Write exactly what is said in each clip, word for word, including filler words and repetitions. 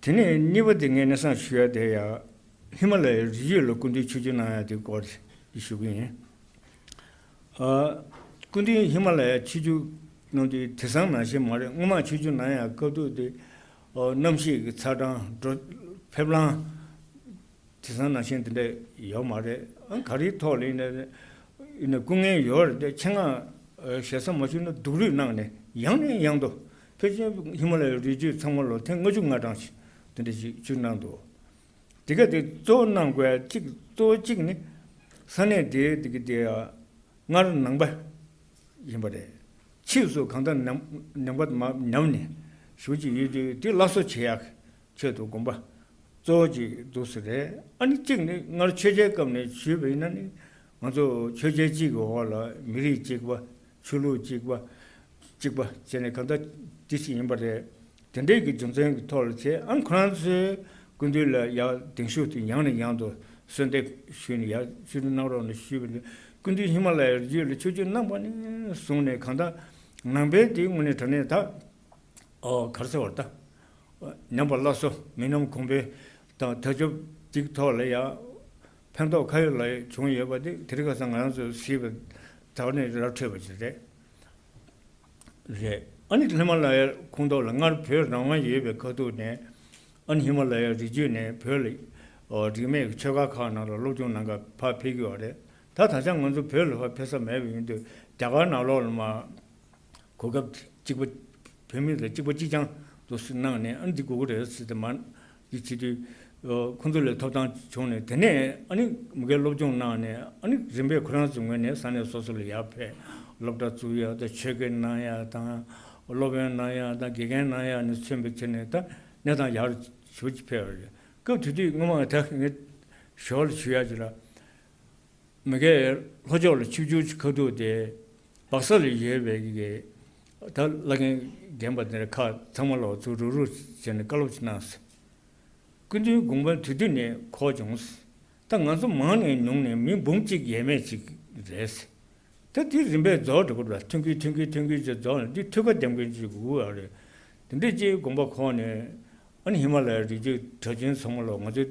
དེ་ནས་གཉིས་པ་དེ་ངས་སྙན་སེང་ཞུ་ཡ་དེ་ཡ། ཧི་མ་ལ་ཡའི་རི་རྒྱུད་ལ་སྐུ་མདུན་ཆིབས་བསྒྱུར་གནང་ཡ་དེ་སྐོར་ཞུ་གི་ཡིན། ཨ། སྐུ་མདུན་ཧི་མ་ལ་ཡ་ཆིབས་བསྒྱུར་གནང་དུས་དེང་སང་ནང་བཞིན་མ་རེད། སྔོན་མ་ཆིབས་བསྒྱུར་གནང་ཡ་སྐབས་དུས་དེ། ཨ། གནམ་གཤིས་ཀྱི་ཚ་གྲང་འགྲོ། ཕེབས་ལམ། དེང་སང་ནང་བཞིན་དེ་འདྲ་ཡོད་མ་རེད། ཨ། ག་རེའི་ཐོག་ལ་ཡིན་ན་ཡིན་ན་སྐུ་ངལ་ཡོད་རེད་དེ། ཆེད་མངགས་ཞེ་ས་མ་ཞུས་ན་སྡུག་རུས་གནང་ནས་ཡང་ནས་ཡང་དུ་ཕལ་ཆེར་ཧི་མ་ལ་ཡའི་རི་རྒྱུད་ཚང་མ་ལ་ཐེངས་ལྔ་བཅུ་ང་གྲངས་ཤིག་དེ་འདྲ་ཞིག་བསྒྱུར་གནང་འདུག་དེ་ག་དེ་གཙོ་བོ་གནང་དགོས་ཡ་གཅིག་གཙོ་བོ་གཅིག་ནི་ས་གནས་དེའི་དེ་ག་དེ་ཡ་སྔར་ནང་པ་ཡིན་པ་རེད། ཕྱིས་སུ་གང་ལྟར་ནང་ནང་པ་མ་ཉམས་ནས་ཞུ་གཅིག་ཡོད་དུས་དེ་སླར་གསོ་བྱེད་ཡག་ཆེད་དུ་དགོངས་པ་གཙོ་བོ་གཅིག་འདུག་ས་རེད། ཨ་ནི་གཅིག་ནི་སྔར་ཆོས་རྒྱལ་སྐབས་ནས་ཞུས་པ་ཡིན་ན་ནི་ང་ཚོ་ཆོས་རྒྱལ་གཅིག་གི་འོག་ལ་མི་རིགས་གཅིག་པ། ཆོས་ལུགས་གཅིག་པ། གཅིག་པ་བྱས་ནས་གང་ལྟར་དེ་ཞིག་ཡིན་པ་རེད། དེ་འདྲའི་གི་རྒྱུ་མཚན་གྱི་ཐོག་ལ་བྱས། ཨ་ནི་ཁོ་རང་ཚོའི་སྐུ་མདུན་ལ་ཡ་གདན་ཞུ་དེ་ཡང་ནས་ཡང་དུ་གསོལ་འདེབས་ཞུས་ནས་ཡ་ཆིབས་བསྒྱུར་གནང་རོགས་གནང་ཞུས་པ་ནི། སྐུ་མདུན་ཧི་མ་ལ་ཡའི་རི་རྒྱུད་ལ་ཆིབས་བསྒྱུར་གནང་པ་ནས་བཟུང་ནས་གང་ལྟར་ནང་པའི་དེའི་ངོས་ནས་དྲང་གནས་ད། ཨོ། ག་རེ་ཟེར་བ་རེད་ད། ཉམས་པ་སླར་གསོ། མི་ཉམས་གོང་འཕེལ་དང་དར་ཁྱབ་ཅིག་ཐོག་ལ་ཡ་ཕན་ཐོགས་ག་ཡོད་ལ་ཡོད་བྱུང་ཡོད་པ་དེ་དེ་རིང་ཁ་སང་ང་རང་ཚོས་གཟིགས་པ་དག་ནས་ར་འཕྲོད་པ་ཞིག་རེད། རེད། ཨ་ནི་ཧི་མ་ལ་ཡའི་ཁོངས་གཏོགས་ལ་སྔར་བོད་རང་དབང་ཡོད་པའི་ཁ་ཐུག་ནས། ཨ་ནི་ཧི་མ་ལ་ཡའི་རི་རྒྱུད་ནས་བོད་ལ། ཨོ། རིས་མེད་ཀྱི་ཆོས་ཁ་ཁག་ནང་ལ་སློབ་སྦྱོང་གནང་ག་ཕར་ཕེབས་ཀྱི་ཡོད་རེད། ད་ད་ཆ་ང་ཚོ་བོད་ལ་ཕར་ཕེབས་ས་མེད་པ་ཡིན་དུས་རྒྱ་གར་ནང་ལོགས་ལ་མ། གོ་སྐབས་གཅིག་པ། བོད་མི་ལ་གཅིག་པ་གཅིག་རྐྱང་དུ་གནང་ནས། ཨ་ནི་འདི་དགོས་ཀྱི་རེད་ཟེར་ཏེ་མ་འདི་བྱེད་དུས། ཨ། ཁོང་ཚོ་ལ་ཐོབ་ཐང་བྱུང་ནས། དེ་ནས་ཨ་ནི་མ་གིར་སློབ་སྦྱོང་གནང་ནས། ཨ་ནི་རིམ་པས་ཁོ་རང་ཚོའི་ངོས་ནས་ས་གནས་སོ་སོ་ལ་ཡར་ཕེབས། སློབ་གྲྭ་བཙུགས་ཡ་དང་། ཆོས་དགེ་གནང་ཡ་དང་། སློབ་ཡོན་གནང་ཡ་དང་། དགེ་རྒན་གནང་ཡ་ནས་མཚོན་པའི་ཆ་ནས་ད་གནས་སྟངས་ཡག་ཞེ་པོ་ཅིག་ཕེབས་པ་རེད། སྐབས་དེ་དུས་སྔོན་མ་ད་ངས་ཞོར་ལ་ཞུ་ཡ་ཅིག་ལ། མ་གིར་ལྷོ་ཕྱོགས་ལ་ཆིབས་བསྒྱུར་གྱི་ཁ་ཐུག་དེ་སྦག་ས་ལ་ཡོད་པའི་གི་ད་བླ་རྒན་རྒན་པ་དེ་འདྲ་ཁག་ཚང་མ་ལ་ཚུར་རུག་རུག་བྱས་ནས་བཀའ་སློབ་ཅིག་གནང་སོང་། སྐུ་མདུན་དགོངས་པ་དེ་དུས་ནས་འཁོར་བྱུང་། ད་ང་ཚོ་མང་ནས་ཉུང་ནས་མི་འབུམ་གཅིག་ཡས་མས་ཅིག་རེད། ད་དེ་རིམ་པས་རྫོགས་འགྲོ་གི་རེད། ཐོན་གི་ཐོན་གི་ཐོན་གི་ཅིག་རྫོགས་ནས་འདི་ཐོད་ཁ་འདེམས་མཁན་ཅིག་དགོས་ཀྱི་ཡོད་རེད། དེ་འདྲས་ཅིག་དགོངས་པ་འཁོར་ནས། ཨ་ནི་ཧི་མ་ལ་ཡའི་རི་རྒྱུད་གྲགས་ཅན་ཚང་མ་ལ་ང་ཚོའི་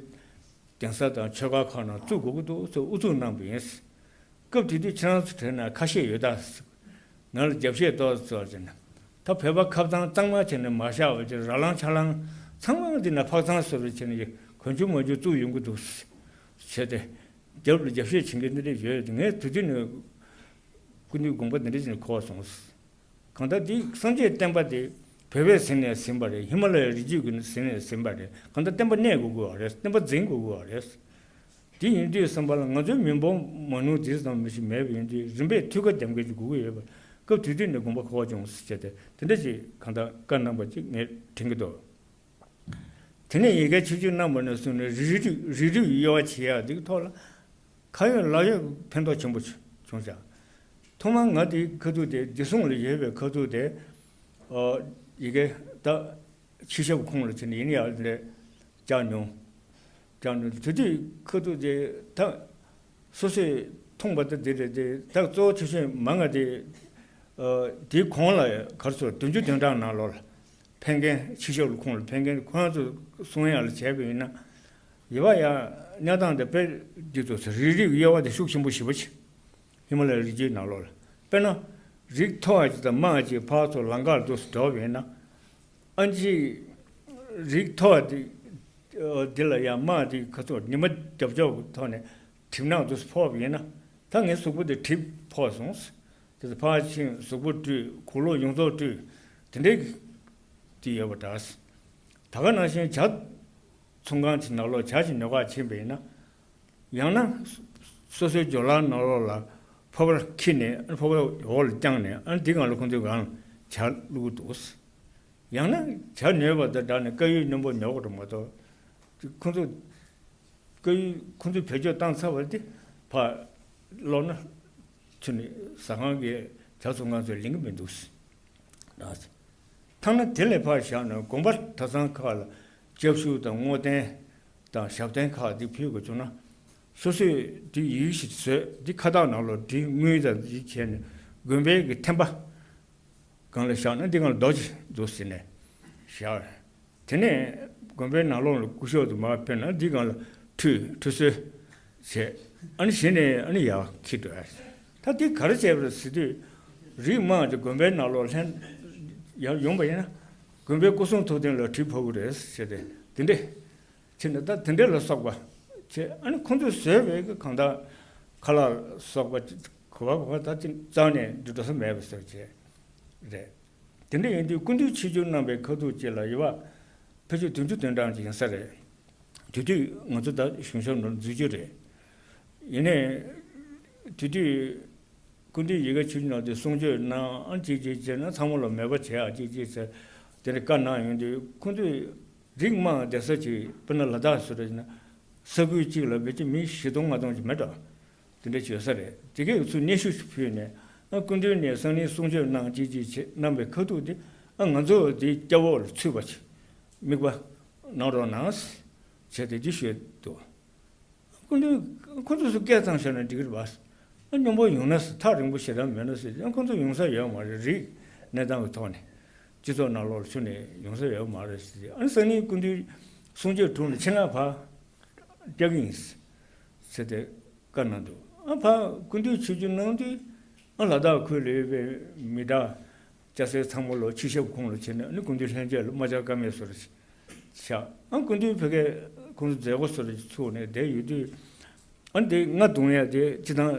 གདན་ས་དང་ཆོས་སྒར་ཁག་ནང་བཙུགས་དགོས་ཀྱི་འདུག་ཟེར་ཨུ་ཚུགས་གནང་བ་ཡིན། སྐབས་དེ་དུས་ཁྱེད་རང་ཚོ་དྲན་ན་ཁ་ཤས་ཡོད་ད། ང་ལ་རྒྱབ་བཤད་ཏོག་ཙམ་བྱས་ན། ད་བོད་པ་ཁབ་གཙང་གཙང་མ་བྱས་ནས་མ་བཞག་པ་ཅིག་ར་ལང་ཆ་ལང་ཚང་མ་འདི་ན་ཕག་ཚང་བཟོ་རེ་བྱས་ནས་གོན་ཆུང་མ་བཅུ་བཙུགས་ཡོང་གི་འདུག་བྱས་ཏེ། རྒྱབ་ལ་རྒྱབ་བཤད་བྱེད་མཁན་འདི་འདྲ་ཡོད། ངས་དེ་དུས་ནས་སྐུ་མདུན་དགོངས་པ་འདི་འདྲ་བྱས་ནས་འཁོར་སོང་། གང་ལྟར་འདི་སངས་རྒྱས་བསྟན་པ་དེ་བོད་པས་ཟིན་ནས་ཟིན་པ་རེད། ཧི་མ་ལ་ཡའི་རི་རྒྱུད་ཀྱིས་ཟིན་ནས་ཟིན་པ་རེད། གང་ལྟར་བསྟན་པ་གནས་དགོས་ཀྱི་ཡོད་རེད། བསྟན་པ་འཛིན་དགོས་ཀྱི་ཡོད་རེད། དེ་ཡིན་དུས་བསམ་པ་ལ་ང་ཚོའི་མི་འབོར་མང་ཉུང་དེ་ཙམ་མི་ཞིག་མེད་པ་ཡིན་དུས་རིམ་པས་ཐོད་ཁ་འདེམས་མཁན་ཅིག་དགོས་ཀྱི་ཡོད་པ་སྐབས་དེ་དུས་ནས་དགོངས་པ་འཁོར་བྱུང་ཟེར་བྱས་ཏེ་དེ་འདྲ་ཞིག་གང་ལྟར་བཀའ་གནང་བ་ཅིག་ངས་དྲན་གྱི་འདུག་དེ་ནས་ཡ་གིར་ཆིབས་བསྒྱུར་གནང་བ་ནས་བཟུང་ནས་རིགས་རུས་རིགས་རུས་དབྱེ་བ་ཕྱེ་ཡག་འདི་གི་ཐོག་ལ་ཁ་ཡོད་ལག་ཡོད་ཕན་ཐོགས་ཆེན་པོ་བྱུང་བྱུང་བཞག་ཐོག་མར་ང་དེའི་ཁ་ཐུག་དེ་བདེ་སྲུང་ལ་ཡོད་པའི་ཁ་ཐུག་དེ། ཨོ། ཡ་གིར་ད་ཕྱི་ཞབས་ཁོངས་ལ་ཕྱིན་ནས་ཡིན་ཡག་ལས་བཅར་མྱོང་། བཅར་མྱོང་དེ་དུས་ཁ་ཐུག་དེ་ད། སོ་སོས་མཐོང་བ་ལྟར་འདི་རེད་དེ། ད་གཙོ་བོ་ཆེ་ཤོས་མ་ང་དེ། ཨ། དེའི་གོང་ལ་ག་རེ་ཟེར་བདུན་ཅུ་དོན་གྲངས་ནང་ལོགས་ལ་ཕེབས་མཁན་ཕྱི་ཞབས་ལ་ཁོང་ལ་ཕེབས་མཁན་ཁོ་རང་ཚོ་གསུང་ཡག་ལ་བྱས་པ་ཡིན་ན། ཡོད་པ་ཡ་གནས་སྟངས་དེ་དཔེ་འདི་ཚོ་རིགས་རུས་དབྱེ་བ་དེ་ཤུགས་ཆེན་པོ་ཞེ་པོ་ཅིག་ཧི་མ་ལ་ཡའི་རི་རྒྱུད་ནང་ལོགས་ལ། དཔེར་ན། རིགས་མཐོ་བ་ཅིག་དང་དམའ་བ་ཅིག་ཕར་ཚུར་ལམ་ཁར་འདུག་སེ་འགྲོ་བ་ཡིན་ན། ཨ་ནི་རིགས་མཐོ་བ་དེ་འདི་ལ་ཡང་དམའ་དེ་ཁ་ཐུག་ཉི་མ་རྒྱབ་ཕྱོགས་ཀྱི་ཐོག་ནས་གྲིབ་ནག་དུ་ཕོག་པ་ཡིན་ན། ད་ངའི་གཟུགས་པོ་དེ་གྲིབ་ཕོག་སོང་། དེ་ཚོ་ཕར་ཕྱིན་གཟུགས་པོ་བཀྲུས། གོས་ལོག་ཡོངས་རྫོགས་བཀྲུས། དེ་འདྲའི་དེ་ཡོད་པ་འདྲ། ད་ག་ནང་བཞིན་ཇ་ཚོང་ཁང་གི་ནང་ལོགས་ཇ་ཅིག་ཉོ་གར་ཕྱིན་པ་ཡིན་ན། ཡང་ན་སོ་སོའི་ཇོ་ལའི་ནང་ལོགས་ལ་ཕོར་པ་འཁྱེར་ནས། ཨ། ཕོར་པ་འོག་ལ་བརྐྱངས་ནས། ཨ། འདི་སྒང་ལ་ཁོང་ཚོའི་སྒང་ཇ་བླུགས་འདུག་ཡང་ན་ཇ་ཉོས་པ་དང་སྦྲགས་ནས་དཀར་ཡོལ་རྣོན་པོ་ཉོ་དགོས་མ་གཏོགས། ཁོང་ཚོ་དཀར་ཡོལ་ཁོང་ཚོས་བེད་སྤྱོད་བཏང་ཚར་བ་དེ་ཕར་སློག་ན་ཚུར་ནི་ཟ་ཁང་གི་ཇ་ཚོང་ཁང་ཚོས་ལེན་གྱི་མི་འདུག་ཐ་ན་དེ་ལས་ཕར་བཞག་ན་དགོན་པ་གྲྭ་ཚང་ཁག་ལ་སྐྱབས་ཞུ་དང་བསྔོ་རྟེན་དང་ཞབས་བརྟན་ཁག་འདི་ཕུལ་དགོས་བྱུང་ན། སོ་སོས་འདི་ཡི་གེ་ཞིག་བཟོས། འདི་ཁ་བཏགས་ནང་ལོགས་འབྲི། དངུལ་དང་འདི་བྱས་ནས་དགོན་པའི་གི་ཐེམ་པ་སྒང་ལ་བཞག་ན་འདི་སྒང་ལ་རྡོ་ཅིག་འདུག་ཟེར་ནས་བཞག་དེ་ནས་ དགོན་པའི་ནང་ལོགས་ལ་སྐུ་ཞབས་དུ་མར་ཕེབས་ན་འདི་སྒང་ལ་ཁྲུས་ཁྲུས་གསོལ་བྱས། ཨ་ནི་གཞི་ནས་ཨ་ནི་ཡར་འཁྱེར་འགྲོ་ཡ། ད་འདི་ག་རེ་བྱས་པ་རེད་ཟེར་དུས། རིགས་དམངས་དེ་དགོན་པའི་ནང་ལོགས་ལྷན་ཡར་ཡོང་པ་ཡིན་ན། དགོན་པའི་སྐུ་གསུང་ཐུགས་རྟེན་ལ་གྲིབ་ཕོག་གི་རེད་ཟེར་ཏེ། དེ་འདྲས་བྱས་ནས་ད་དེ་འདྲས་ལ་སོགས་པ་བྱས། ཨ་ནི་ཁོང་ཚོས་བཟོས་པའི་གང་ལྟར་ཁ་ལག་སོགས་པ་ག་བ་ག་བ་ད་ཅིག་རྩ་ནས་འདི་འགྲོ་ས་མེད་པ་ཟེར་བྱས་རེད། དེ་འདྲ་ཡིན་དུས་སྐུ་མདུན་ཆིབས་བསྒྱུར་གནང་བའི་ཁ་ཐུག་ཅིག་ལ་ཡོད་པ། ཕལ་ཆེར་བདུན་ཅུ་དོན་གྲངས་ཅིག་ཡིན་ས་རེད། དེ་དུས་ང་ཚོ་ད་གཞུང་ཞབས་ནང་འཛུལ་རྒྱུ་རེད། ཡིན་ནའི། དེ་དུས་སྐུ་མདུན་ཡི་གེ་ཆིབས་བསྒྱུར་གནང་དུས་གསུང་ཆོས་གནང་ཨང་གཅིག་གཅིག་བྱས་ན་ཚང་མ་ལ་མོས་པ་བྱེད་ཨ་གཅིག་གཅིག་ཟེར། དེ་འདྲ་བཀའ་གནང་ཡོང་དུས་ཁོང་ཚོས་རིགས་དམངས་བསྡད་ས་ཅིག་དཔེར་ན་ལ་དྭགས་སུ་རེད་ན། ས་ཁུལ་གཅིག་ལ་ཕལ་ཆེར་མི་བཞི་སྟོང་ལྔ་སྟོང་ཅིག་མེད་འགྲོ། དེ་འདྲ་བྱོས་ས་རེད། དེ་གས་ཚུར་སྙན་ཞུ་ཞིག་ཕུལ་ནས། ཨ་སྐུ་མདུན་ནས་སང་ཉིན་གསུང་ཆོས་གནང་གཅིག་གཅིག་བྱེད་གནང་བའི་ཁ་ཐུག་དེ། ཨ་ང་ཚོ་དེ་སྐྱ་བོ་ལ་ཚུད་པ་ཞིག་དམིགས་པ་གནང་རོགས་གནང་བྱས་ཏེ་འདི་ཞུས་འདུག་སྐུ་མདུན་ཁོ་ཚོ་སུ་སྐད་བཏང་ཤོར་ན་འགྲིག་གི་རེད་པ། ཨ་སྙོམས་པོ་ཡོང་ན་ཐག་རིང་པོ་ཞེ་དྲག་མེད་ན་ཟེར། ཨ་ཁོ་ཚོ་ཡོང་ས་ཡོད་མ་རེད། རིགས་གནས་སྟངས་ཀྱི་ཐོག་ནས་སྤྱི་ཚོགས་ནང་ལོགས་ལ་ཚུད་ནས་ཡོང་ས་ཡོད་མ་རེད་ཟེར། ཨ་སང་ཉིན་སྐུ་མདུན་གསུང་ཆོས་གྲུབ་ནས་ཕྱི་ནང་བར་བསྐྱལ་གྱི་ཡིན་ཟེར་ཏེ། བཀའ་གནང་འདུག་ཨ་ཕ་སྐུ་མདུན་ཆིབས་བསྒྱུར་གནང་དུས། ཨ་ལ་དྭགས་ཁུལ་ལ་ཡོད་པའི་མི་དྲག་སྐྱ་སེར་ཚང་མ་ལོ་ཆིབས་ཞབས་ཁོངས་ལ་བྱས་ནས། ཨ་ནི་སྐུ་མདུན་ལྷན་རྒྱས་ལ་རྨ་བྱ་དཀར་མེ་སོར་བཞག་ཨ་སྐུ་མདུན་ཕ་གིར་ཁོང་ཚོ་མཛད་སྒོ་སོར་ཚུགས་ནས་བསྡད་ཡོད་དུས། ཨ་འདི་རྔ་རྡུང་ཡ་དེ་སྤྱི་བཏང་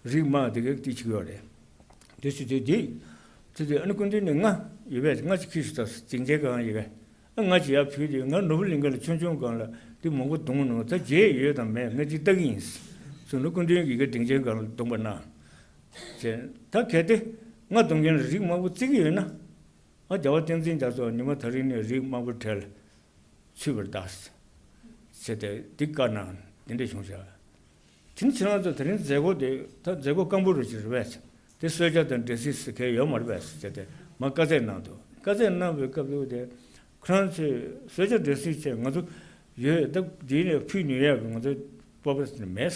རིགས་དམངས་དེ་གས་དེ་བྱེད་ཀྱི་ཡོད་རེད། དེ་བྱེད་དུས་དེ། དེ་དུས་ཨ་ནི་སྐུ་མདུན་ནས་རྔ་ཡོད་པས། རྔ་ཅིག་ཁྱེར་ཤོག་ད་ཟེར། སྡིངས་ཆའི་སྒང་ཡོད་པས། ཨ་རྔ་ཅིག་ཡར་ཕུལ་དུས། ང་ནོར་བུ་གླིང་ག་ལ་ཆུང་ཆུང་སྒང་ལ་འདི་མང་པོ་བརྡུངས་ནོ། ད་བརྗེད་ཡོད་དམ་མེད་ངས་ཅིག་ལྟ་གི་ཡིན་གསུངས་ནས། སྐུ་མདུན་གྱིས་སྡིངས་ཆའི་སྒང་ལ་བརྡུངས་པ་ན། ཅེས་ད་གལ་ཏེ་རྔ་རྡུང་མཁན་ལ་རིགས་དམར་པོ་བརྩི་གི་ཡོད་ན། ཨ་རྒྱལ་བ་བསྟན་འཛིན་རྒྱ་མཚོ་ཉི་མ་དེ་རིང་ནས་རིགས་དམར་པོ་གྲལ་ཚུད་པར་གདའ་ཟེར་ཏེ་འདི་བཀའ་གནང་། དེ་འདྲ་བྱུང་ཤག་དེ་ནི་ཁྱེད་རང་ཚོ་དེ་རིང་མཛད་སྒོ་དེ་ད་མཛད་སྒོ་སྐམ་པོ་རུ་ཅིག་རེད་པས། དེ་གསོལ་ཇ་དང་འབྲས་སིལ་ཟེར་མཁན་ཡོད་མ་རེད་པས་ཟེར་ཏེ་མར་བཀའ་སྩལ་གནང་འདུག་བཀའ་སྩལ་གནང་བའི་སྐབས་དེ་ཁོ་རང་ཚོས་གསོལ་ཇ་འབྲས་སིལ་བཅས་ང་ཚོ་ཡོད། ད་འདི་ནས་ཕུལ་ནུས་ཡག་གི་ང་ཚོ་སྤོབས་པ་མེད།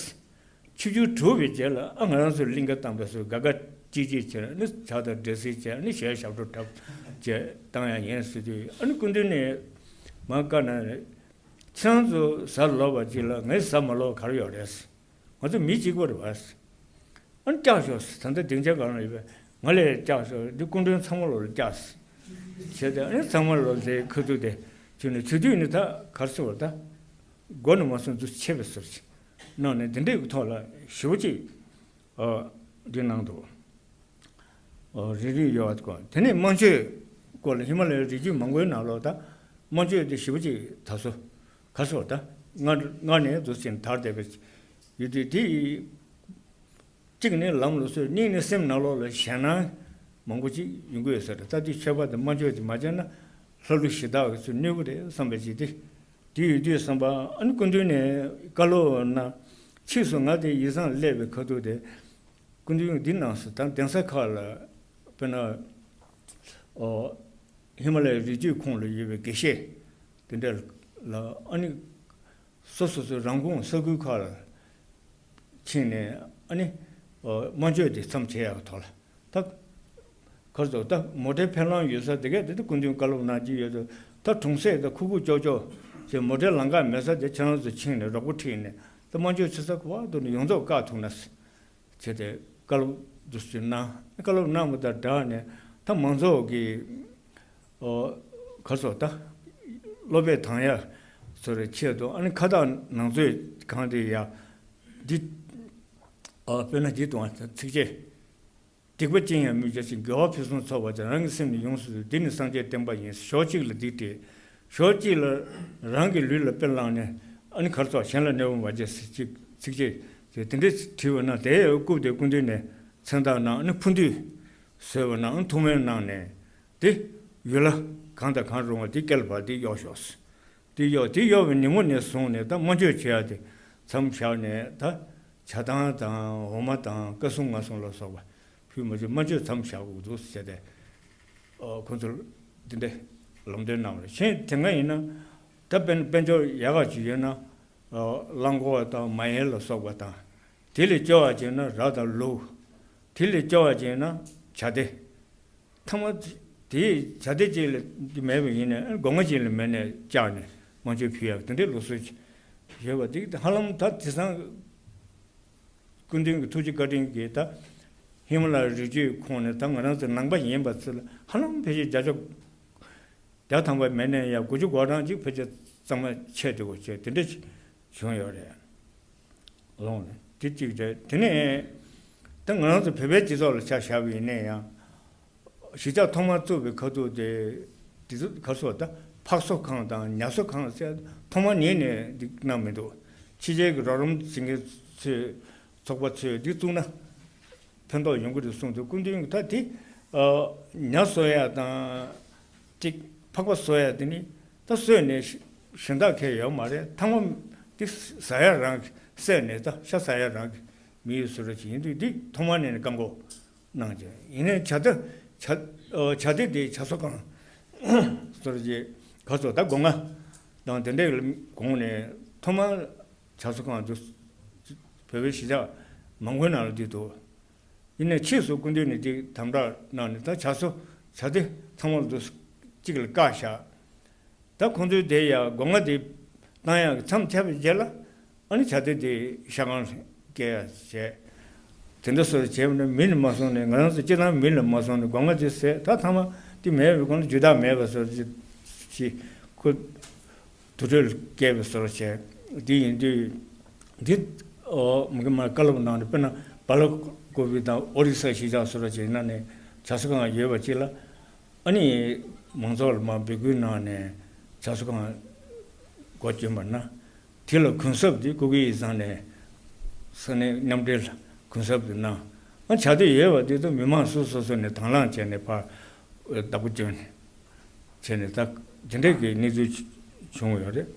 ཆིབས་བསྒྱུར་གྲུབ་པའི་རྗེས་ལ་ཨ་ང་རང་ཚོ་གླིང་ག་བཏང་པའི་སོ་དགའ་དགའ་སྐྱིད་སྐྱིད་བྱས། ཨ་ནི་ཇ་དང་འབྲས་སིལ་བྱས། ཨ་ནི་ཞལ་ཞབས་བྲོ་འཁྲབ་བྱས་བཏང་ཡག་ཡིན་ཟེར་དུས། ཨ་ནི་སྐུ་མདུན་ནས་མར་བཀའ་གནང་རེད། ཁྱེད་རང་ཚོ་ཟ་ལོབས་པ་ཅིག་ལ་ངས་ཟ་མ་ལོབས་ག་རེ་ཡོད་རེད། ང་ཚོ་མི་གཅིག་པ་རེད་པ། ཨ་ནི་བཀྱག་ཤོག་ཟེར། ད་ལྟ་སྡིངས་ཆ་སྒང་ལ་ཡོད་པས་ང་ལ་བཀྱག་ཤོག་འདི་སྐུ་མགྲོན་ཚང་མ་ལོ་ལ་བཀྱག་ཟེར་བྱས་ཏེ། ཨ་ནི་ཚང་མ་ལོ་དེ་ཁ་ཐུག་དེ་བྱས་ནས་དེ་དུས་ནི་ད་ག་རེ་ཟེར་བ། ད་མགོ་ནས་མར་སོང་ཚུལ་ཆད་པའི་ཟུར་ཅིག་གནང་ནས། དེ་འདྲའི་ཐོག་ལ་ཞེ་པོ་ཅིག་ཨ་འདི་གནང་འདུག་ཨ་རིལ་རིལ་ཡོད་པ། དེ་ནས་དམར་མཆོད་སྐོར་ལ། ཧི་མ་ལ་ཡའི་རི་རྒྱུད་མང་པོའི་ནང་ལོགས་ད་དམར་མཆོད་དེ་ཞེ་པོ་ཅིག་ད་སོ་ག་སོ་ད་སྔར་སྔར་ནས་འདུག་སེ་དར་བསྡད་པའི་ཡོད་དུས། དེ་གཅིག་ནི་ལམ་ལ་སོགས། གཉིས་ནི་སེམས་ནང་ལོགས་ལ་ཞེད་སྣང་མང་པོ་ཅིག་ཡོང་གི་ཡོད་ས་རེད། ད་དེ་མཆོད་པ་དེ་དམར་མཆོད་དེ་མ་བྱས་ན་ལྷ་ཀླུ་གཞི་བདག་གི་ཚུར་གནོད་གི་རེད་བསམ་པའི་ཅིག་དེ། དེ་ཡོད་དུས་བསམ་པ། ཨ་ནི་སྐུ་མདུན་ནས་བཀའ་སློབ་གནང་། ཕྱིས་སུ་ང་དེ་ཡིག་ཚང་སླེབས་པའི་ཁ་ཐུག་དེ་སྐུ་མདུན་འདི་གནང་སོང་། ད་གདན་ས་ཁག་ལ་དཔེར་ན་ཨོ་ཧི་མ་ལ་ཡའི་རི་རྒྱུད་ཁོངས་ལ་ཡོད་པའི་དགེ་བཤེས་དེ་འདྲ་ལ། ཨ་ནི་སོ་སོ་སོའི་རང་ཁོངས་ས་ཁུལ་ཁག་ལ་ཕྱིན་ནས། ཨ་ནི་ཨོ་དམར་མཆོད་དེ་མཚམས་བཅད་ཡག་ཐོག་ལ། ད་གར་སོ་ད་མོ་ཊའི་ཕེབས་ལམ་ཡོད་ས་དེ་གས་དེ་ད་སྐུ་མདུན་བཀའ་སློབ་གནང་གི་ཡོད་དོ། ད་གྲོང་གསེབ་ད་ཁུག་ཁུག་ཀྱོག་ཀྱོག་ཅིག་མོ་ཊའི་ལམ་ཁ་མེད་ས་དེ་ཁྱེད་རང་ཚོ་ཕྱིན་ནས་རོགས་པ་ཁྲིད་ནས། ད་དམར་མཆོད་ཆེ་ས་གོ་བ་དུ་ནས་ཡོངས་རྫོགས་བཀག་ཐུབ་ན་ཟེར་བྱས་ཏེ་བཀའ་སློབ་འདུག་སེ་བཀའ་སློབ་གནང་བ་དང་སྦྲགས་ནས། ད་མང་ཚོགས་ཀྱི་ཨོ་གར་སོ་ད་བློ་སྦེ་དང་ཡ་སོ་རེ་ཆེད་དུ། ཨ་ནི་ཁ་བཏགས་ནང་མཛོད་གང་དེ་ཡ་འདི་ཨོ་དཔེར་ན་འདི་དང་ཚིགས་བཅད། སྡིག་པ་ཅི་ཡང་མི་བྱ་ཞིང་། དགེ་བ་ཕུན་སུམ་ཚོགས་པར་བྱ། རང་གི་སེམས་ནི་ཡོངས་སུ་འདུལ། འདི་ནི་སངས་རྒྱས་བསྟན་པ་ཡིན། ཕྱོགས་གཅིག་ལ་སྡིག་སྤྲད། ཕྱོགས་གཅིག་ལ་རང་གི་ལུས་ལ་དཔེ་བླངས་ནས། ཨ་ནི་གར་སོགས་གཞན་ལ་གནོད་པ་མ་བྱེད་ཟེར་ཅིག་ཚིགས་བཅད་དེ་དེ་འདྲས་བྲིས་པ་ན། དེ་བཀུག་སྟེ་སྐུ་མདུན་ནས་མཚན་རྟགས་གནང་། ཨ་ནི་ཕུར་འདུས་བཟོས་པ་ན། ཨ་ནི་ཐུགས་སྨོན་གནང་ནས་དེ་ཡུལ་ལྷ་གང་དང་གང་རུང་བ་དེ་བསྐལ་པ་དེ་གཡོག་ཤོག་ཟེར། དེ་གཡོག་དེ་གཡོག་པའི་ཉིན་མོ་ནས་བཟུང་ནས་ད་དམར་མཆོད་བྱེད་ཡ་དེ་མཚམས་བཞག་ནས། ད་ཇ་ཐང་དང་འོ་མ་དང་བཀའ་སྲུང་ངག་སྲུང་ལ་སོགས་པ་ཕུལ་མ་བྱུང་། དམར་མཆོད་མཚམས་བཞག་དགོས་འདུག་ཟེར་ཏེ། ཨོ་ཁོང་ཚོར་འདི་འདྲའི་ལམ་སྟོན་གནང་བ་རེད། གཞན་དེ་སྔ་ཡིན་ན་ད་དཔལ་དཔལ་འབྱོར་ཡག་ག་ཅིག་ཡོད་ན། ཨོ་གླང་གོག་དང་མ་ཡལ་ལ་སོགས་པ་དང་། དེ་ལས་སྐྱོ་བ་ཅིག་ཡིན་ན་ར་དང་ལུག་དེ་ལས་སྐྱོ་བ་ཅིག་ཡིན་ན་བྱ་དེ། ཐ་མ་ དེའི་བྱ་དེ་གཅིག་ལ་མེད་པ་ཡིན་ནའི་སྒོ་ང་གཅིག་ལ་མེད་ནའི་བཅག་ནས་དམར་མཆོད་ཕུལ་ཡག་དེ་འདྲའི་ལུགས་སྲོལ་ཡོད་པ་དེ་ཧ་ལམ་ད་དེང་སང་སྐུ་མདུན་གྱི་ཐུགས་རྗེ་བཀའ་དྲིན་གྱིས་ད་ཧི་མ་ལ་ཡའི་རི་རྒྱུད་ཁོངས་ནས་ད་ང་རང་ཚོ་ནང་པ་ཡིན་པ་ཚོ་ལ་ཧ་ལམ་ཕལ་ཆེར་བརྒྱ་ཆ་བརྒྱ་ཐམ་པ་མེད་ནའི་ཡང་དགུ་བཅུ་གོ་གྲངས་ཅིག་ཕལ་ཆེར་གཙང་མ་ཆད་འགྲོ་བྱས་དེ་འདྲ་བྱུང་ཡོད་རེད། ལོངས་ནས་དེ་གཅིག་རེད། དེ་ནས་ད་ང་རང་ཚོ་བོད་པའི་སྤྱི་ཚོགས་ལ་ཆ་བཞག་པ་ཡིན་ན་ཡང་། གཞིས་ཆགས་ཐོག་མར་བཙུགས་པའི་ཁ་ཐུག་དེ་དེ་ཚོ་ག་སོགས་ད་ཕག་གསོ་ཁང་དང་ཉ་གསོ་ཁང་ཟེར་ཐོག་མ་ཉིད་ནས་འདི་གནང་མི་འདུག་ཕྱི་རྒྱལ་གྱི་རོགས་རམ་བྱེད་མཁན་ཚོས་ཚོགས་པ་ཚོས་འདི་བཙུགས་ན་ཕན་ཐོགས་ཡོང་གི་རེད་གསུངས་འདུག་སྐུ་མདུན་གྱིས་ད་དེ་ཉ་གསོ་ཡ་དང་ཅིག་ཕག་པ་གསོ་ཡ་དེ་ནི་ད་གསོས་ནས་གཞན་དག་ཁེལ་ཡོད་མ་རེད། ཐ་མ་འདི་ཟ་ཡ་རང་གི་བསད་ནས་ད་ཤ་ཟ་ཡ་རང་གི་མི་ཡོད་བཟོ་འདྲ་ཅིག་ཡིན་དུས་འདི་ཐོག་མ་ནས་ནི་བཀག་འགོག་གནང་བྱས། ཡིན་ནའི་བྱ་དེ་བྱ་ཨོ་བྱ་དེ་དེ་བྱ་གསོ་ཁང་སོར་རྗེས་ག་ཚོད་ད་སྒོ་ང་དང་དེ་འདྲའི་གོང་ནས་ཐོག་མར་བྱ་གསོ་ཁང་དུ་བོད་པའི་གཞིས་ཆགས་མང་པོའི་ནང་ལ་འདི་འདུག་ཡིན་ནའི་ཕྱིས་སུ་སྐུ་མདུན་ནས་འདི་དམ་བསྒྲགས་གནང་ནས་ད་བྱ་གསོ་བྱ་དེ་ཚང་མ་ལ་འདུ་གཅིག་ལ་བཀག་བཞག་ད་ཁོང་ཚོས་དེ་ཡ་སྒོ་ང་དེ་བཏང་ཡག་གི་མཚམས་ཆད་པའི་རྗེས་ལ་ཨ་ནི་བྱ་དེ་དེ་ཤ་ཁང་སྐྱེལ་ཡ་བྱས། དེ་འདྲ་སོགས་བྱས་པ་ནི་མི་ལ་མ་སོང་ནས་ང་རང་ཚོ་སྤྱི་བཏང་མི་ལ་མ་སོང་ནས་སྒོ་ང་དེ་ཟས་ད་ཐ་མ་དེ་མེད་པའི་སྒང་ལ་རྒྱུ་དག་མེད་པ་སོགས་ཀྱི་ཁོ་དུར་ཁྲོད་ལ་བསྐྱལ་བའི་སོགས་བྱས། དེ་ཡིན་དུས་འདི་ཨོ་མི་གི་མ་བཀའ་སློབ་གནང་ནས་དཔེར་ན་བ་ལ་ཀོ་བི་དང་ཨོ་རི་ས་གཞིས་ཆགས་སོགས་བྱས་ན་ནས་བྱ་གསོ་ཁང་ཡོད་པ་ཅིག་ལ། ཨ་ནི་མང་ཚོགས་ལ་མར་འབོད་སྐུལ་གནང་ནས་བྱ་གསོ་ཁང་སྒོ་བསྐྱོན་པ་ན། དེ་ལ་གུན་གསབ་དེ་སྐུ་སྒེར་ཡིག་ཚང་ནས་ས་གནས་མཉམ་འབྲེལ་ལ་གུན་གསབ་དེ་གནང་། ཨ་བྱ་དེ་ཡོད་པ་དེ་ཚོ་མི་མང་སོ་སོ་སོ་ནས་དང་བླངས་བྱས་ནས་ཕར་བདག་པོ་བསྐྱོན་ནས་བྱས་ནས་ད་དེ་འདྲས་ཀྱི་གནས་ཚུལ་བྱུང་ཡོད་རེད།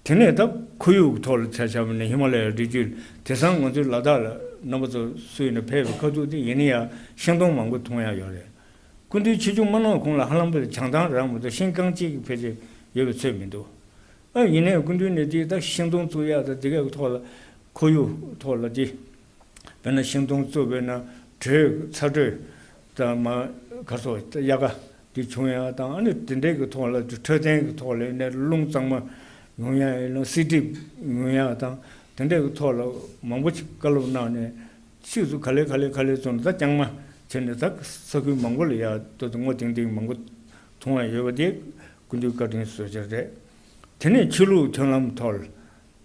དེ་ནས་ད་ཁོར་ཡུག་གི་ཐོག་ལ་ཆ་བཞག་པ་ནས་ཧི་མ་ལ་ཡའི་རི་རྒྱུད་དེང་སང་ང་ཚོའི་ལ་དྭགས་ལ་རྣམ་པ་ཚོ་སུ་ཡིན་ན་ཕེབས་པའི་ཁ་ཐུག་དེ་ཡིན་ན་ཡང་ཤིང་སྡོང་མང་པོ་མཐོང་ཡག་ཡོད་རེད། སྐུ་མདུན་ཆིབས་བསྒྱུར་མ་གནང་གོང་ལ་ཧ་ལམ་པའི་བྱང་ཐང་རང་མ་གཏོགས་ཤིང་རྐང་གཅིག་གི་ཕལ་ཆེར་ཡོད་པའི་ཚོད་མི་འདུག་ཨ་ཡིན་ནའི་སྐུ་མདུན་ནས་དེ་ད་ཤིང་སྡོང་བཙུགས་ཡག་དང་དེ་གའི་ཐོག་ལ་ཁོར་ཡུག་ཐོག་ལ་དེ་དཔེར་ན་ཤིང་སྡོང་བཙུགས་པས་ན་དྲོད་ཚ་དྲོད་དང་མ་ག་སོགས་དབྱར་ཁ་དེ་བྱུང་ཡག་དང་ཨ་ནི་དེ་འདྲའི་གི་ཐོག་ལ་འཕྲོད་བསྟེན་གི་ཐོག་ལ་ནས་རླུང་གཙང་མ་ཡོང་ཡག་ཡིན་ན་བསིལ་གྲིབ་ཡོང་ཡག་དང་དེ་འདྲའི་གི་ཐོག་ལ་མང་པོ་ཅིག་བཀའ་སློབ་གནང་ནས། ཕྱིས་སུ་ག་ལེ་ག་ལེ་ག་ལེ་བཙུགས་ནས་ད་རྐྱང་མ་བྱས་ནས་ད་ས་ཁུལ་མང་པོ་ལ་ཡ་ཏོ་ཏོ་སྔོ་ལྡིང་ལྡིང་མང་པོ་མཐོང་བ་ཡོད་པ་དེ་སྐུ་མདུན་བཀའ་དྲིན་གསོལ་ཆ་རེད། དེ་ནས་ཆོས་ལུགས་མཐུན་ལམ་ཐོག་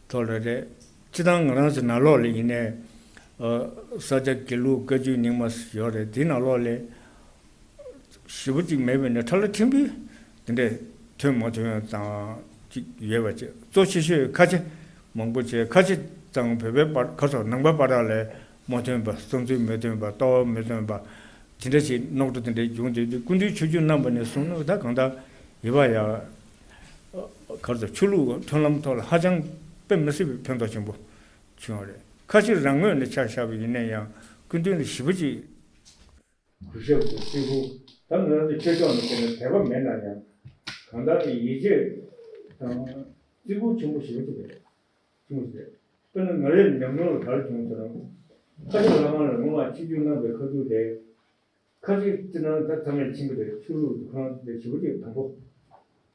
ཐོག་ལ་རེད། སྤྱི་བཏང་ང་རང་ཚོ་ནང་ལོགས་ལ་ཡིན་ནའི་ས་སྐྱ་དགེ་ལུགས་བཀའ་བརྒྱུད་རྙིང་མ་ཡོད་རེད། དེ་ནང་ལོགས་ལ་ཞེ་པོ་ཅིག་མེད་པས་ནས་ཁྲ་ལ་ཁྲིམས་པའི་དེ་འདྲས་མཐུན་མ་མཐུན་དང་ཅིག་ཡོད་པ་བཅས་གཙོ་ཆེ་ཤོས་ཁ་ཆེ་མང་པོ་བྱས་ཁ་ཆེ་ཙང་བོད་པའི་པར་ཁ་སོགས་ནང་པའི་པར་ཁ་ལས་མ་མཐུན་པ་བསམ་ཚུལ་མི་མཐུན་པ་ལྟ་བ་མི་མཐུན་པ་དེ་འདྲ་ཞིག་རྙོག་དྲ་དེ་འདྲ་བྱུང་དེ་དུས་སྐུ་མདུན་ཆིབས་བསྒྱུར་གནང་པ་ནས་བཟུང་ནས་ད་གང་ལྟར་ཡིད་པ་ཡ་ཁར་ཚོ་ཆོས་ལུགས་མཐུན་ལམ་ཐོག་ལ་ཧ་ཅང་དཔེ་མི་སྲིད་པའི་ཕན་ཐོགས་ཆེན་པོ་བྱུང་བ་རེད། ཁ་ཆེ་རང་ངོས་ནས་ཆ་བཞག་པ་ཡིན་ན་ཡང་སྐུ་མདུན་ལ་ཞེ་པོ་ཅིག་གུས་ཞབས་དང་བརྩི་བཀུར། ད་ང་རང་ཚོ་ཆོས་ཕྱོགས་ནས་བལྟས་ན་དད་པ་མེད་ན་ཡང་གང་ལྟར་ཡིད་ཆེས་དང་བརྩི་བཀུར་ཆེན་པོ་ཞེ་པོ་ཅིག་རེད། ཆུང་ཞིག་རེད། དཔེར་ན་ང་རའི་ཉམས་མྱོང་ལ་ག་རེ་བྱུང་ཟེར་ན། ཁ་ཆེ་ལྷ་ཁང་ལ་སྔོན་མ་ཆིབས་བསྒྱུར་གནང་པའི་ཁ་ཐུག་དེ། ཁ་ཆེ་སྤྱིར་བཏང་ད་ཚང་མས་མཁྱེན་གྱི་རེད། ཆོས་ལུགས་འདུ་ཁང་དེ་ཞེ་པོ་ཅིག་དང་པོ་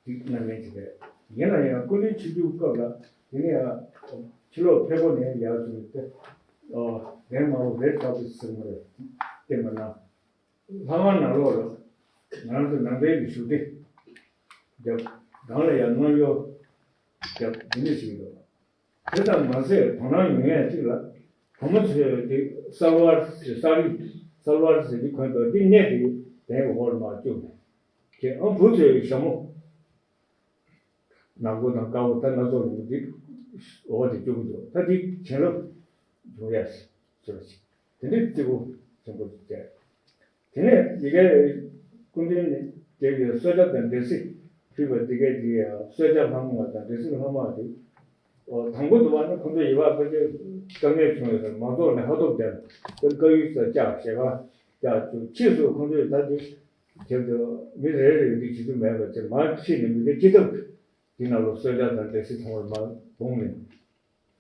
ཅིག་གནང་མཁན་ཅིག་རེད། ཡིན་ན་ཡང་སྐུ་མདུན་ཆིབས་བསྒྱུར་སྐབས་ལ་དེ་ནས་ཡང་ཕྱི་ལོགས་ཕེབས་སྒོ་ནས་ཡར་བྱུང་སྟེ། ཨོ་རྒན་མ་བོ་རེད་ཁ་པོ་ཟེར་མ་རེད། བསྟན་པ་ན། ལྷ་ཁང་ནང་ལོགས་ལ་ང་རང་ཚོ་ནང་པའི་གི་བཞུགས་ཁྲི་རྒྱབ། སྒང་ལ་ཡང་སྔོན་གཡོ་རྒྱབ་འདི་འདྲ་ཞིག་འདུག་དེ་ཙམ་མ་ཟད་དོ་སྣང་ཡོང་ཡས་གཅིག་ལ་བུ་མོ་ཚོས་དེ་སལ་ཝར་ཟེར་ས་རི་སལ་ཝར་ཟེར་དེ་གོན་འདུག་དེ་གནས་དེ་དེའི་འོག་ལ་མར་བཅུག་ནས་དེ་ཨ་བུ་ཚོས་ཞྭ་མོ། ནག་པོ་དང་དཀར་པོ་ད་སྣ་ཚོགས་ཡོད་འདི་འོག་དེ་བཅུག་གི་འདུག་ད་འདི་བྱིན་རླབས་འབྱུང་ཡ་ཟེར་བ་ཞིག་དེ་འདྲའི་བརྩི་བཀུར་ཆེན་པོ་ཞིག་བྱས། དེ་ནས་འདི་གའི་སྐུ་མདུན་ནས་དེ་གའི་གསོལ་ཇ་དང་འབྲས་སིལ་ཕུལ་བ་འདི་གའི་འདི་ཡང་གསོལ་ཇ་ལྷག་མ་དང་འབྲས་སིལ་ལྷག་མ་དེ་དང་པོ་འདུག་བ་ནི་ཁོང་ཚོ་ཡི་བ་ཕལ་ཆེར་དཀའ་ངལ་བྱུང་ཡོད་ཟེར་མང་ཚོགས་ནས་ཧ་ཐོབ་བསྡད་པར་དཀར་ཡུལ་ས་བཅག་ཞལ་ཁ་བཅག་བཅུག་ཕྱིས་སུ་ཁོང་ཚོས་ད་དེ། དེར་དུ་མི་རེ་རེ་འདི་བྱེད་རྒྱུ་མེད་པ་ཚེ་མར་ཁྲིད་ནས་མི་སྡེ་སྤྱི་ཐབ་འདི་ནང་ལོ་གསོལ་ཇ་དང་འབྲས་སིལ་ཚང་མ་མར་སྦུངས་ནས་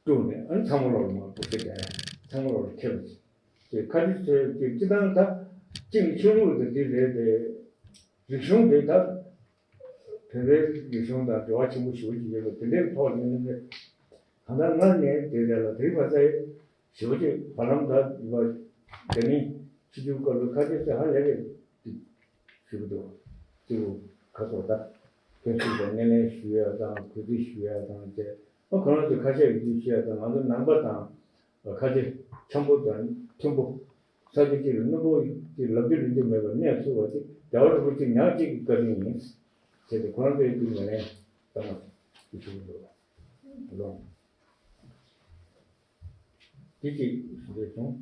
བཀྲུས་ནས་ཨ་ནི་ཚང་མ་ལོ་ལ་མར་སྦུག་ཚེ་བསྡད་ཚང་མ་ལོ་ལ་ཁྱེར་བ་ཅིག་ཁ་ཅིག་ཚོས་ཀྱི་སྤྱི་བཏང་ད་གཅིག་ནི་ཆོས་ལུགས་དེ་འདི་རེད་དེ། རིག་གཞུང་དེ་ད་བོད་པའི་རིག་གཞུང་དང་འབྲེལ་བ་ཆེན་པོ་ཞེ་པོ་ཅིག་ཡོད་པ་དེ་འདྲའི་ཐོག་ནས་ནི་གང་ལྟར་སྔར་ནས་དེ་རེད་ལ། དེ་རིང་མ་ཚད་ཞེ་པོ་ཅིག་བར་ལམ་ད་ཡིན་པ་དེ་ནི་ཕྱི་རྒྱལ་སྐབས་ལ་ཁ་ཆེ་ཚེ་ཧ་ལས་པའི་ཞུ་གི་འདུག་ཅིག་ཁ་ཐོག་ད་ཕན་ཚུན་དང་སྣེ་ལེན་ཞུ་ཡ་དང་གུས་བརྩི་ཞུ་ཡ་དང་བཅས། ཨ་ཁོ་རང་ཚོས་ཁ་ཤས་ཡིད་ཆེས་ཞུ་ཡ་དང་། ང་ཚོ་ནང་པ་དང་ཁ་ཆེ་འཆམ་པོ་དང་མཐུན་པོ། ས་ཆ་གཅིག་ལ་སྣུམ་པོ་གཅིག་ལབ་རྒྱུ་ལབ་རྒྱུ་མེད་པར་གནས་ཚུགས་པ་དེ་རྒྱལ་བ་རིན་པོ་ཆེ་ཉག་གཅིག་གི་བཀའ་དྲིན་ཡིན་ཟེར་ཏེ། ཁོ་རང་ཚོའི་དུས་ནས་ལན་བཏང་བ་ཞིག་ཞུ་གི་འདུག་ལོ། དེ་གཅིག་ཞུ་འདོད་བྱུང་།